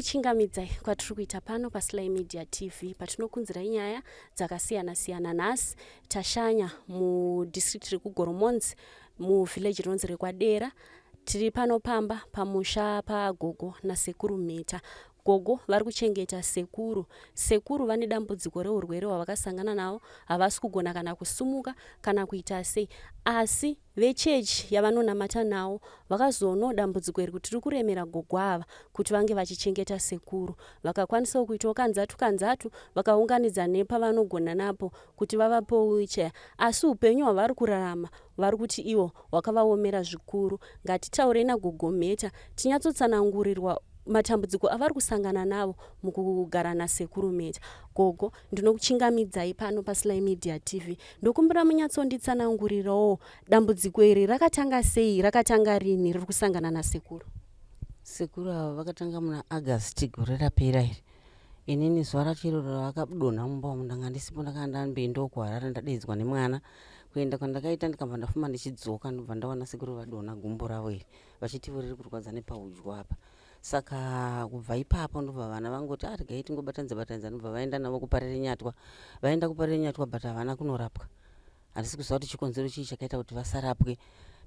Kukuchingamidzai kwatiri kuita pano paSly Media TV patinokunzirai nyaya dzakasiyana siyana. Nhasi tashanya mudistrict rekuGoromonzi muvillage rinonzi rekwaDera. Tiri pano pamba pamusha pagogo nasekuru Mheta. Gogo vari kuchengeta sekuru. Sekuru vane dambudziko reurwere hwavakasangana nawo, havasi kugona kana kusumuka kana kuita sei. Asi Vechechi yavanonamata nawo vakazoonawo dambudziko iri kuti riri kuremera gogo ava kuti vange vachichengeta sekuru. Vakakwanisawo kuitawo kanzatu kanzatu vakaunganidza nepavanogona napo kuti vavapewo wheelchair. Asi hupenyu hwavari kurarama vari kuti ivo hwakavaomera zvikuru. Ngatitaurei nagogo Mheta tinyatsotsanangurirwa matambudziko avari kusangana navo mukugara nasekuru Mheta. Gogo, ndinokuchingamidzai pano paSly Media TV. Ndokumbira munyatsonditsanangurirawo dambudziko iri rakatanga sei, rakatanga rini riri kusangana nasekuru? Sekuru ava vakatanga muna August gore rapera iri. Inini zuva racho iroro ravakadonha mumba umu ndanga ndisipo ndakanga ndamboendawo kuHarare ndadeedzwa nemwana. Kuenda kwandakaita ndikabva ndafuma ndichidzoka ndobva ndawana sekuru vadonha gumbo ravo iri vachiti ivo riri kurwadza nepahudyu apa. Saka kubva ipapo ndobva vana vangoti ah regai tingobatanidza batanidza ndobva vaenda navo kuParirenyatwa. Vaenda kuParirenyatwa but havana kunorapwa. Handisi kuziva kuti chikonzero chii chakaita kuti vasarapwe.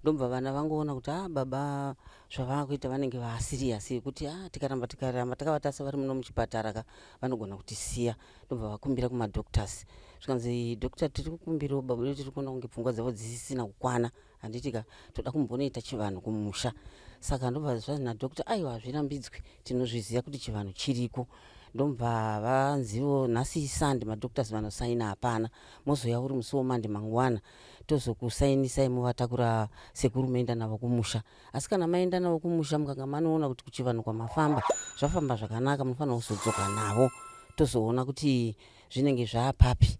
Ndobva vana vangoona kuti ah baba zvavakuita vanenge vaasirious yekuti ah tikaramba tikaramba takavatasa vari muno muchipatara ka vanogona kutisiya. Ndobva vakumbira kumadoctors. Zvikanzi doctor tiri kukumbirawo baba vedu tiri kuona kunge pfungwa dzavo dzisisina kukwana. Handiti ka toda kumbonoita chivanhu kumusha saka ndobva zvanzi nadoctor aiwa hazvirambidzwi tinozviziva kuti chivanhu chiriko ndobva vanzivo nhasi isande madoctors vanosaina hapana mozouya uri musi womande mangwana tozokusainisai movatakura sekuru moenda navo kumusha asi kana maenda navo kumusha mukanga manoona kuti kuchivanhu kwamafamba zvafamba zvakanaka munofanira kuzodzoka navo tozoona kuti zvinenge zvaapapi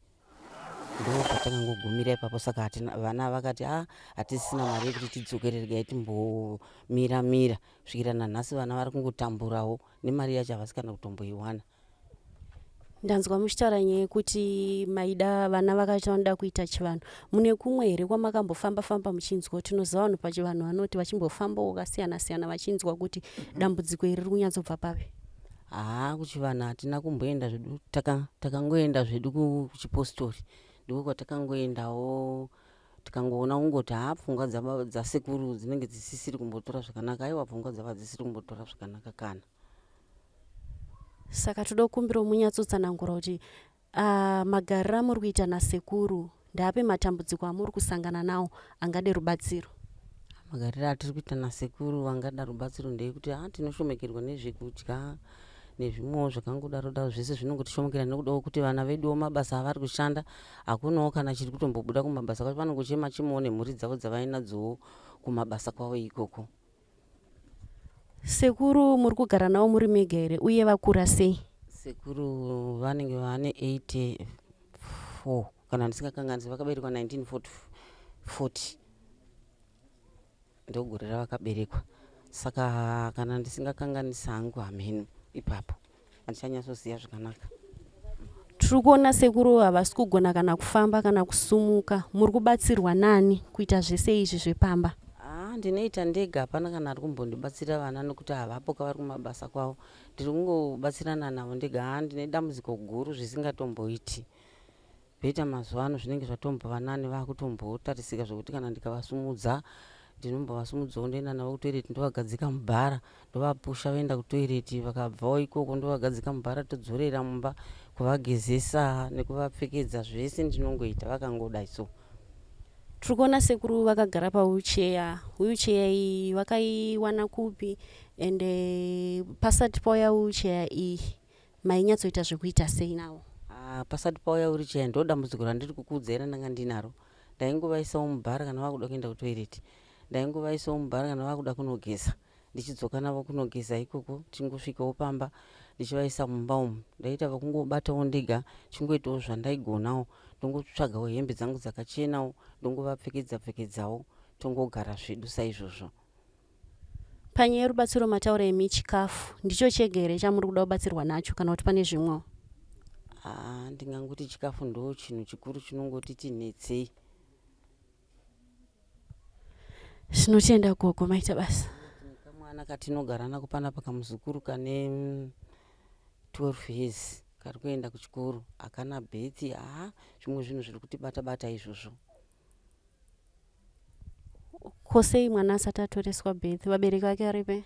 Ndopatakangogumira ipapo saka hatina vana vakati a hatisisina mari yekuti tidzokere regai timbomira mira kusvikira nanhasi vana vari kungotamburawo nemari yacho havasi kana kutomboiwana. Ndanzwa muchitaura nyaya yekuti maida vana vakati vanoda kuita chivanhu. Mune kumwe here kwamakambofamba famba muchinzwa? Tinoziva vanhu pachivanhu vanoti vachimbofambawo vakasiyana siyana vachinzwa kuti dambudziko iri riri kunyatsobva papi. Haa kuchivanhu hatina kumboenda zvedu takangoenda zvedu kuchipostori ndiko kwatakangoendawo tikangoona kungoti haa pfungwa dzasekuru dzinenge dzisisiri kumbotora zvakanaka aiwa pfungwa dzava dzisiri kumbotora zvakanaka kana. Saka toda kukumbirawo munyatsotsanangura kuti Aah magariro amuri kuita nasekuru ndaapi matambudziko amuri kusangana nawo angade rubatsiro? Magariro atiri kuita nasekuru angada rubatsiro ndeyekuti haa tinoshomekerwa nezvekudya nezvimwewo zvakangodaro daro zvese zvinongotishomekera nekudawo kuti vana veduwo mabasa avari kushanda hakunawo kana chiri kutombobuda kumabasa kwacho vanongochema chemawo nemhuri dzavo dzavainadzowo kumabasa kwavo ikoko. Sekuru muri kugara navo muri mega here uye vakura sei? Sekuru vanenge vane 84 kana ndisingakanganisi vakaberekwa 1940 ndogore ravakaberekwa saka kana ndisingakanganisi hangu hamheno ipapo. Handichanyatsoziva zvakanaka. Tiri kuona sekuru havasi kugona kana kufamba kana kusumuka. Muri kubatsirwa nani kuita zvese izvi zvepamba? Haa ndinoita ndega hapana kana ari kumbondibatsira vana nekuti havapo kavari kumabasa kwavo. Ndiri kungobatsirana navo ndega haa ndine dambudziko guru zvisingatomboiti. Better mazuva ano zvinenge zvatombova nani vakutombotarisika zvekuti kana ndikavasumudza ndinombovasumudzawo ndoenda navo kutoilet ndovagadzika mubhara ndovapusha voenda kutoilet vakabvawo ikoko ndovagadzika mubhara todzorera mumba kuvagezesa nekuvapfekedza zvese ndinongoita vakangodai so. Tiri kuona sekuru vakagara pawheelchair. Wheelchair iyi vakaiwana kupi ende pasati pauya wheelchair iyi Mainyatsoita zvekuita sei nawo? Ah, pasati pauya wheelchair ndo dambudziko randiri kukuudzai randanga ndinaro. Ndaingovaisawo mubhara kana vakuda kuenda kutoilet. Ndaingovaisawo mubhara kana vakuda kunogeza. Ndichidzoka navo kunogeza ikoko tichingosvikawo pamba ndichivaisa mumba umu. Ndaita vakungobatawo ndega chingoitawo zvandaigonawo ndongotsvagawo hembe dzangu dzakachenawo ndongovapfekedza pfekedzawo tongogara zvedu saizvozvo. Panyaya yerubatsiro mataura imi chikafu ndicho chega here chamuri kuda kubatsirwa nacho kana kuti pane zvimwewo? Haa ndingangoti chikafu ndo chinhu chikuru chinongoti tinetsei. Tinotenda gogo maita basa. Kamwana katinogara nako panapa kamuzukuru kane 12 years kari kuenda kuchikoro hakana bhetsi haa zvimwe zvinhu zviri kutibata bata izvozvo. Ko sei mwana asati atoreswa birth? Vabereki vake varipi?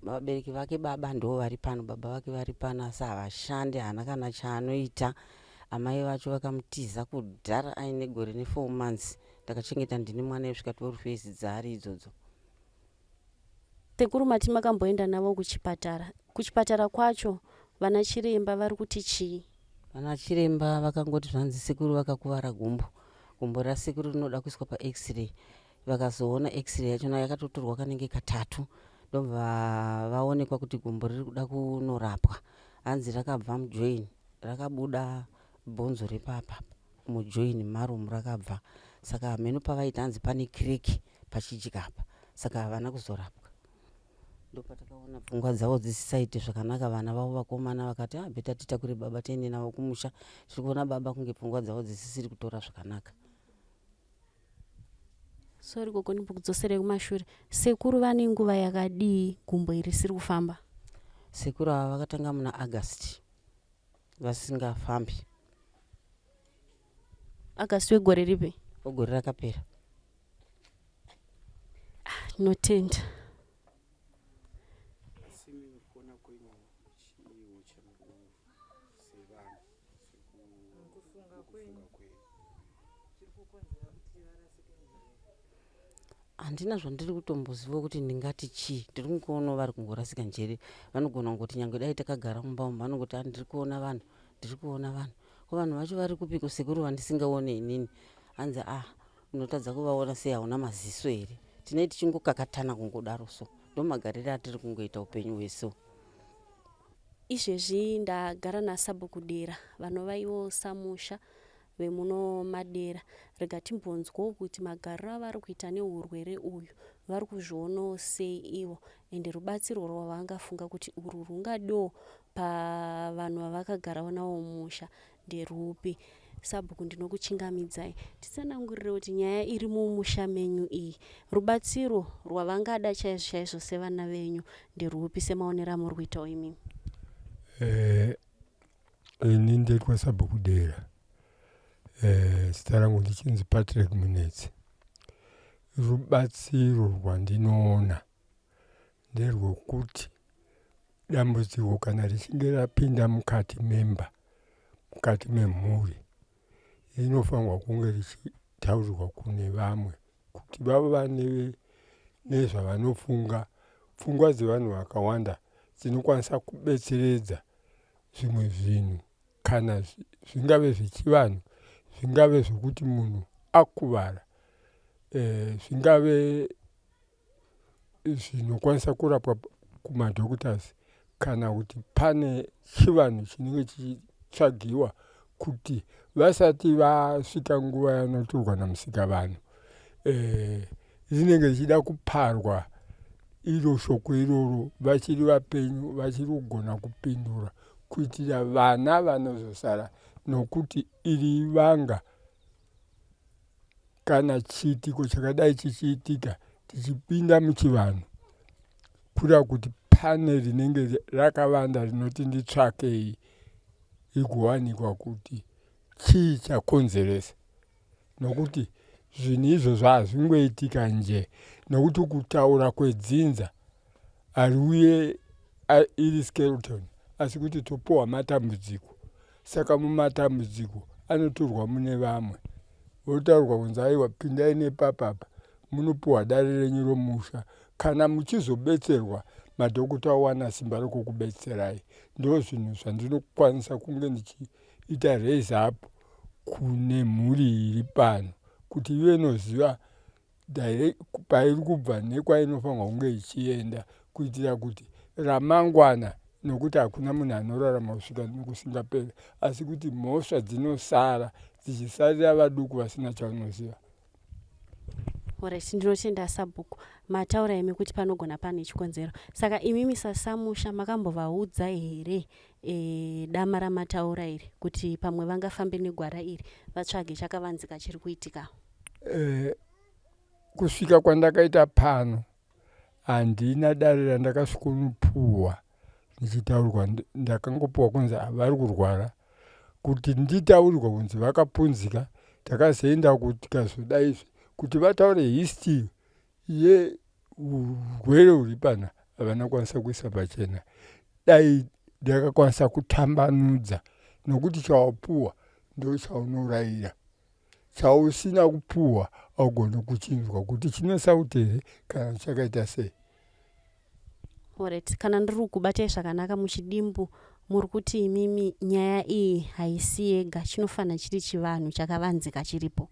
Vabereki vake baba ndo vari pano, baba vake vari pano asi havashandi, haana kana chaanoita. Amai vacho vakamutiza kudhara aine gore ne4 months. Ndakachengeta ndini mwana yosvika 12 years dzaari idzodzo. Sekuru mati makamboenda navo kuchipatara. Kuchipatara kwacho vana chiremba vari kuti chii? Vana chiremba vakangoti zvanzi sekuru vakakuvara gumbo. Gumbo rasekuru rinoda kuiswa pax-ray. Vakazoona x-ray yachona yakatotorwa kanenge katatu ndobva vaonekwa kuti gumbo riri kuda kunorapwa. Hanzi rakabva mujoin rakabuda bhonzo repapa mujoin maro rakabva saka hameno pavaita hanzi pane crack pachidya apa saka havana kuzorapwa. Ndopatakaona pfungwa dzavo dzisisaite zvakanaka vana vavo vakomana vakati ah better titakure baba tiende navo kumusha tiri kuona baba kunge pfungwa dzavo dzisisiri kutora zvakanaka. Sorry gogo ndimbokudzosere kumashure. Sekuru vane nguva yakadii gumbo iri risiri kufamba? Sekuru ava vakatanga muna August vasingafambi. August wegore ripi? Wegore rakapera. Ndinotenda. Asi imi kuona kwenyu chiiwo chamuri sevanhu Mukufunga kwenyu chiri kukonzera kuti varasike njere? Handina zvandiri kutomboziva kuti ndingati chii. Ndiri kungoona vari kungorasika njere. Vanogona kungoti nyangwe dai takagara mumba umu vanongoti ah ndiri kuona vanhu, ndiri kuona vanhu. Ko vanhu vacho vari kupiko sekuru vandisingaone inini? Hanzi ah unotadza kuvaona sei hauna maziso here? Tinei tichingokakatana kungodaro so. Ndomagarire atiri kungoita upenyu hwese uhu. Izvezvi ndagara naSabhuku Dera vanova ivo samusha vemuno maDera. Rega timbonzwawo kuti magariro avari kuita nehurwere uyu vari kuzvionawo sei ivo ende rubatsiro rwavangafunga kuti urwu rwungadiwo pavanhu vavakagarawo navo mumusha nderupi. Sabhuku ndinokuchingamidzai. Titsanangurire kuti nyaya iri mumusha menyu iyi rubatsiro rwavangada chaizvo chaizvo sevana venyu nderupi semaonero amuri kuitawo imimi. Eh, ini ndetwa Sabhuku Dera. Eh, zita rangu ndichinzi Patrick Munetsi. Rubatsiro rwandinoona nderwekuti dambudziko kana richinge rapinda mukati memba, mukati memhuri, rinofanirwa kunge richitaurirwa kune vamwe kuti vava nezvavanofunga. Pfungwa dzevanhu vakawanda dzinokwanisa kubetseredza zvimwe zvinhu kana zvingave zvechivanhu, zvingave zvekuti munhu akuvara, eh, zvingave zvinokwanisa kurapwa kumadoctors kana kuti pane chivanhu chinenge chichitsvagiwa kuti vasati vasvika nguva yanotorwa namusikavanhu eh, rinenge richida kuparwa iro shoko iroro vachiri vapenyu vachiri kugona kupindura kuitira vana vanozosara nokuti iri ivanga Kana chiitiko chakadai chichiitika tichipinda muchivanhu kureva kuti pane rinenge rakavanda rinoti nditsvakei rigowanikwa kuti chii chakonzeresa nokuti zvinhu izvozvo hazvingoitika nje nokuti kutaura kwedzinza hariuye iri skeleton asi kuti topuhwa matambudziko Saka mumatambudziko anotorwa mune vamwe votaurwa kunzi aiwa pindai nepapapa munopiwa dare renyu romusha kana muchizobetserwa madhokota owana simba rokukubetserai ndo zvinhu zvandinokwanisa kunge ndichiita raise up kune mhuri iri pano kuti ive inoziva pairi kubva nekwainofanirwa kunge ichienda kuitira kuti ramangwana nokuti hakuna munhu anorarama kusvika nokusingaperi asi kuti mhosva dzinosara dzichisarira vaduku vasina chavanoziva. Alright, ndinotenda sabhuku. Mataura imi kuti panogona pane chikonzero. Saka imimi sasamusha makambovaudza here e, dama ramataura iri kuti pamwe vangafambe negwara iri vatsvage chakavanzika chiri kuitika? Eh, kusvika kwandakaita pano handina dare randakasvikonopuhwa. ndichitaurirwa ndakangopiwa kunzi vari kurwara kuti nditaurirwa kunzi vakapunzika takazoenda tikazodaizve kuti vataure history yeurwere huri pana havana kukwanisa kuisa pachena dai ndakakwanisa kutambanudza nokuti chawapuwa ndochaunoraira chausina kupuwa augone kuchinzwa kuti chine sauti here kana chakaita sei. Alright, kana ndiri kukubatai zvakanaka muchidimbu muri kuti imimi nyaya iyi haisi yega chinofanira chiri chivanhu chakavanzika chiripo.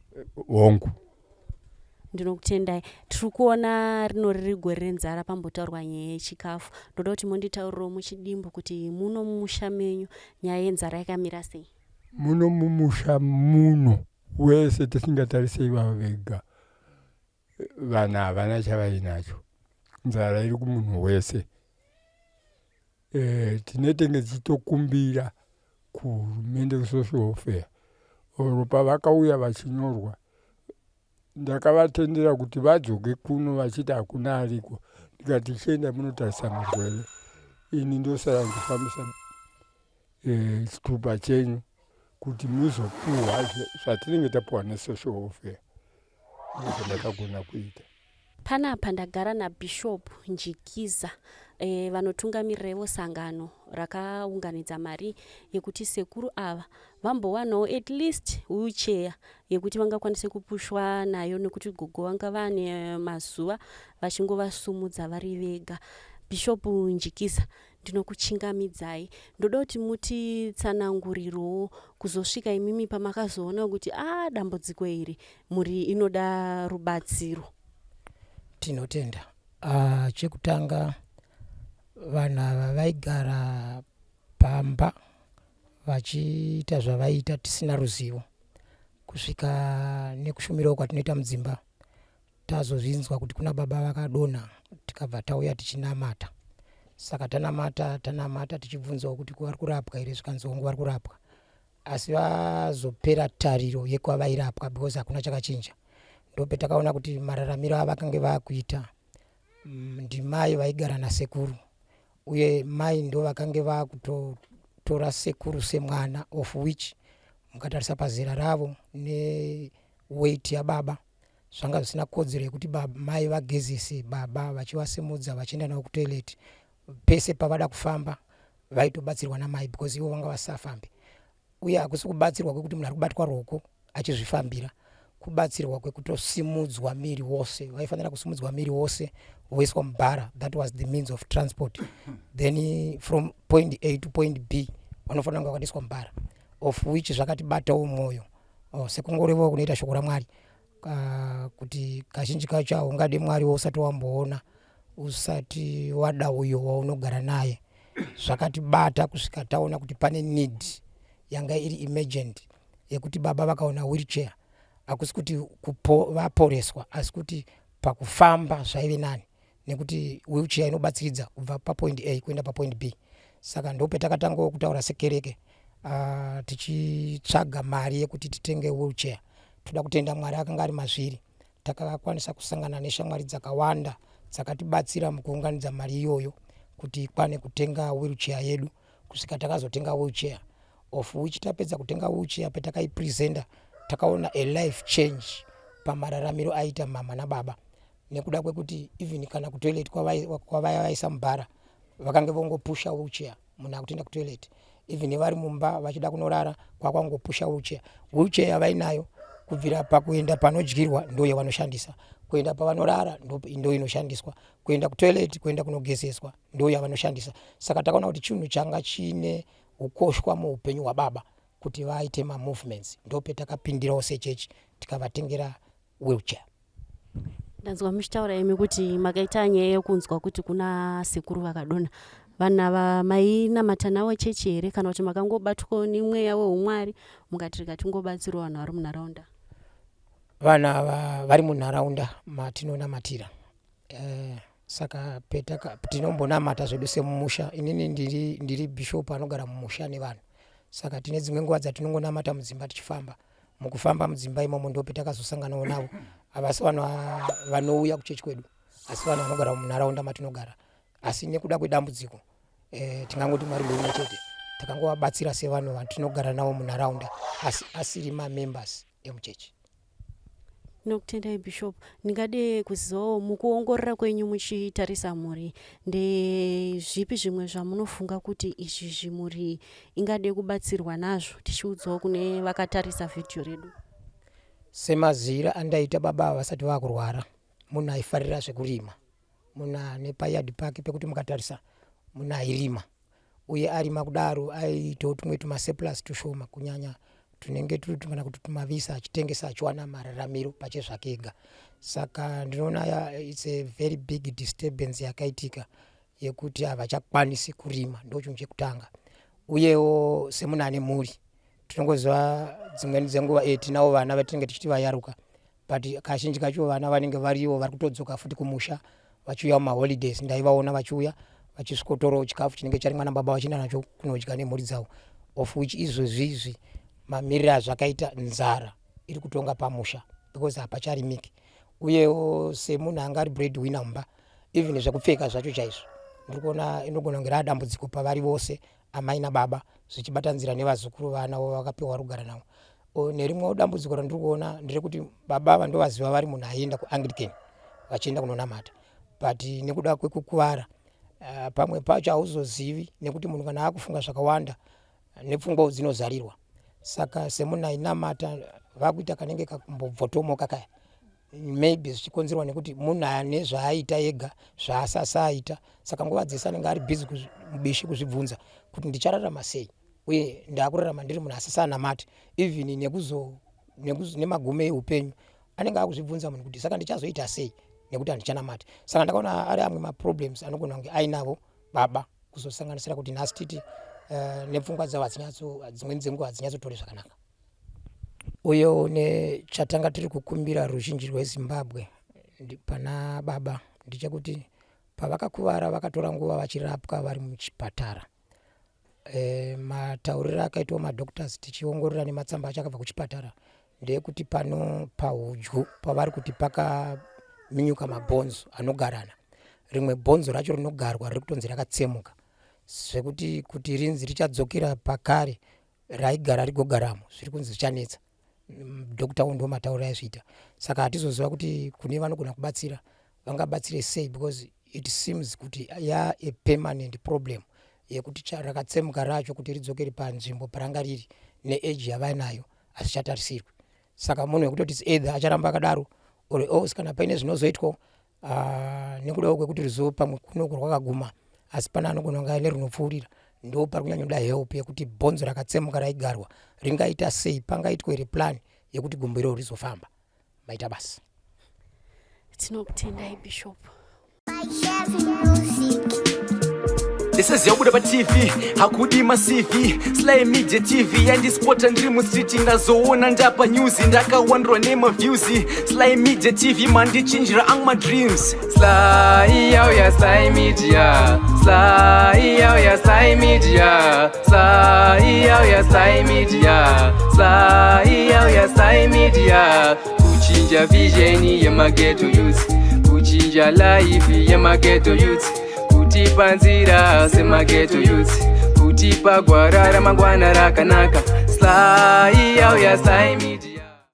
Hongu. Ndinokutendai. Tiri kuona rino riri gore renzara pambotaurwa nyaya yechikafu. Ndoda kuti monditaurirawo muchidimbu kuti muno mumusha menyu nyaya yenzara yakamira sei? Muno mumusha muno wese tisingatarise ivava vega vanhu havana chavainacho nzara iri kumunhu wese e, tinetenge tichitokumbira kuhurumende kusocial welfare oro pavakauya vachinyorwa ndakavatendera kuti vadzoke kuno vachiti hakuna ariko ndikati chienda munotarisa murwere ini ndosara ndichifambisa eh, chitupa chenyu kuti muzopuhwa zvatinenge tapuhwa nesocial welfare ndozvandakagona kuita Panapa ndagara naBishop Njikiza e, vanotungamirira ivo sangano rakaunganidza mari yekuti sekuru ava vambowanawo at least wheelchair yekuti vangakwanise kupushwa nayo nekuti gogo vanga vane mazuva vachingovasumudza vari vega. Bishop Njikiza ndinokuchingamidzai ndoda kuti mutitsanangurirowo kuzosvika imimi pamakazoona kuti a ah, dambudziko iri mhuri inoda rubatsiro. Tinotenda. Chekutanga vanhu ava vaigara pamba vachiita zvavaiita tisina ruzivo kusvika nekushumirawo kwatinoita mudzimba tazozvinzwa kuti kuna baba vakadonha tikabva tauya tichinamata saka tanamata tanamata tichibvunzawo kuti vari kurapwa here zvikanzi hongu vari kurapwa asi vazopera tariro yekwavairapwa because hakuna chakachinja ndopetakaona kuti mararamiro avakange vakuita mm, ndimai vaigara nasekuru uye mai ndo vakange vakutotora sekuru semwana of which mukatarisa pazera ravo neweight yababa zvanga zvisina kodzero yekuti mai vagezese baba vachivasimudza vachienda navo kutoilet pese pavada kufamba vaitobatsirwa namai because ivo vanga vasisafambi uye hakusi kubatsirwa kwekuti munhu ari kubatwa ruoko achizvifambira kubatsirwa kwekutosimudzwa miri wose vaifanira kusimudzwa miri wose voiswa mubhara that was the means of transport then from point a to point b vanofanira kunge vakatoiswa mubhara of which zvakatibatawo mwoyo oh, sekungorevawo kunoita shoko ramwari uh, kuti kazhinji kacho haungade mwari wausati wamboona usati wada uyo waunogara naye zvakatibata kusvika taona kuti pane need yanga iri emergent yekuti baba vakaona wheelchair hakusi kuti vaporeswa asi kuti pakufamba zvaive nani nekuti wheelchair inobatsiridza kubva papoint a kuenda papoint b saka ndopetakatangawo kutaura sekereke uh, tichitsvaga mari yekuti titenge wheelchair toda kutenda mwari akanga ari mazviri takakwanisa kusangana neshamwari dzakawanda dzakatibatsira mukuunganidza mari iyoyo kuti ikwane kutenga wheelchair yedu kusvika takazotenga wheelchair of which tapedza kutenga wheelchair petakaipresenta takaona a life change pamararamiro aita mama nababa nekuda kwekuti even kana kutoilet kwavaya vaisa mubhara vakange vongopusha wheelchair munhu akutoenda kutoilet even vari mumba vachida kunorara kwakwangopusha wheelchair wheelchair yavainayo kubvira pakuenda panodyirwa ndo yavanoshandisa kuenda pavanorara ndo inoshandiswa kuenda kutoilet kuenda kunogezeswa ndo yavanoshandisa saka takaona kuti chinhu changa chiine ukoshwa muupenyu hwababa kuti vaite mamovements ndopetakapindirawo sechechi tikavatengera wheelchair Ndanzwa muchitaura imi kuti makaita nyaya yekunzwa kuti kuna sekuru vakadonha. Vanhu ava mainamata navo chechi here kana kuti makangobatwawo nemweya weumwari mukati rega tingobatsirawo vanhu vari munharaunda? Vanhu ava vari munharaunda matinonamatira eh, saka petaka tinombonamata zvedu semumusha inini ndiri, ndiri bishop anogara mumusha nevanhu saka tine dzimwe nguva dzatinongonamata mudzimba tichifamba mukufamba mudzimba imomo ndopetakazosanganawo navo havasi vanhu vanouya kuchechi kwedu asi vanhu vanogara munharaunda matinogara asi nekuda kwedambudziko E, tingangoti Mwari ndeumwe chete. Takangovabatsira sevanhu vatinogara navo munharaunda asi asiri mamembers emuchechi. Nokutendai Bishop. Ndingade kuzivawo mukuongorora kwenyu muchitarisa mhuri ndezvipi zvimwe zvamunofunga kuti izvi zvimhuri ingade kubatsirwa nazvo tichiudzawo kune vakatarisa vhidhiyo redu. Semaziviro andaita baba ava vasati vakurwara, munhu aifarira zvekurima. Munhu ane payard pake pekuti mukatarisa munhu airima uye arima kudaro aiitawo tumwe tumasurplus tushoma kunyanya tunenge turi kana kuti tumavisa achitengesa achiwana mararamiro pachezvake ega. Saka ndinoona its a very big disturbance yakaitika yekuti havachakwanisi kurima ndochinhu chekutanga. Uyewo semunhu ane mhuri tinongoziva dzimweni dzenguva e, tinavo vana vatinenge tichiti vayaruka but kazhinji kacho vana vanenge varivo vari kutodzoka futi kumusha vachiuya mumaholidays ndaivaona vachiuya vachisvikotorawo chikafu chinenge charimwa nababa vachienda nacho kunodya nemhuri dzavo of which izvozvi izvi mamiriro azvakaita nzara iri kutonga pamusha because hapacharimiki uyewo semunhu anga ari bread winner mumba even zvekupfeka zvacho chaizvo ndiri kuona inogona kunge raadambudziko pavari vose amai nababa zvichibatanzira nevazukuru vana vo vakapiwa rugara navo nerimwewo dambudziko randiri kuona nderekuti baba ava ndovaziva vari munhu aienda kuanglican vachienda kunonamata but nekuda kwekukuvara pamwe pacho hauzozivi nekuti munhu kana akufunga zvakawanda nepfungwawo dzinozarirwa saka semunhu ainamata vakuita kanenge kakumbobvotomoka kaya maybe zvichikonzerwa nekuti munhu ane zvaaita ega zvaasasaaita saka nguva dzese anenge ari busy mubishi kuzvibvunza kuti ndichararama sei uye ndakurarama ndiri munhu asisanamati even nekuzo nemagume eupenyu anenge akuzvibvunza munhu kuti saka ndichazoita sei nekuti handichanamati saka ndakaona ari amwe maproblems anogona kunge ainavo baba kuzosanganisira kuti nhasi titi nepfungwa dzavo hadzinyatso dzimweni dzenguva hadzinyatsotori zvakanaka uyewo nechatanga tiri kukumbira ruzhinji rwezimbabwe pana baba ndechekuti pavakakuvara vakatora nguva vachirapwa vari muchipatara e, matauriro akaitwa madoctors tichiongorora nematsamba acho akabva kuchipatara ndeyekuti pano pahudyu pavari kuti pakaminyuka mabhonzo anogarana rimwe bhonzo racho rinogarwa riri kutonzi rakatsemuka zvekuti kuti rinzi richadzokera pakare raigara rigogaramo zviri kunzi zvichanetsa doctor wo ndo matauriro aizviita saka hatizoziva kuti kune vanogona kubatsira vangabatsire sei because it seems kuti ya a permanent problem yekuti rakatsemuka racho kuti ridzokere panzvimbo paranga riri neage yavainayo hazvichatarisirwi saka munhu wekutoti either acharamba akadaro or else kana paine zvinozoitwa nekudawo kwekuti ruzivo pamwe kunoku rwakaguma asi pane anogona kunge aine runopfuurira ndo pari kunyanyoda help yekuti bhonzo rakatsemuka raigarwa ringaita sei pangaitwa here plan yekuti gumbo iroro rizofamba maita basa tinokutendai bishop Ndisiziya kubuda paTV hakudi maCV Sly Media TV yandispota ndiri mustreet ndazoona ndapa news ndakawandirwa nemaviews Sly Media TV mandichinjira angu madreams Sly yauya Sly Media Sly yauya Sly Media Sly yauya Sly Media Sly yauya Sly Media kuchinja vision yemaghetto youth kuchinja life yemaghetto youth kutipa nzira semaghetto youth kutipa gwara ramangwana rakanaka Sly yauya Sly Media.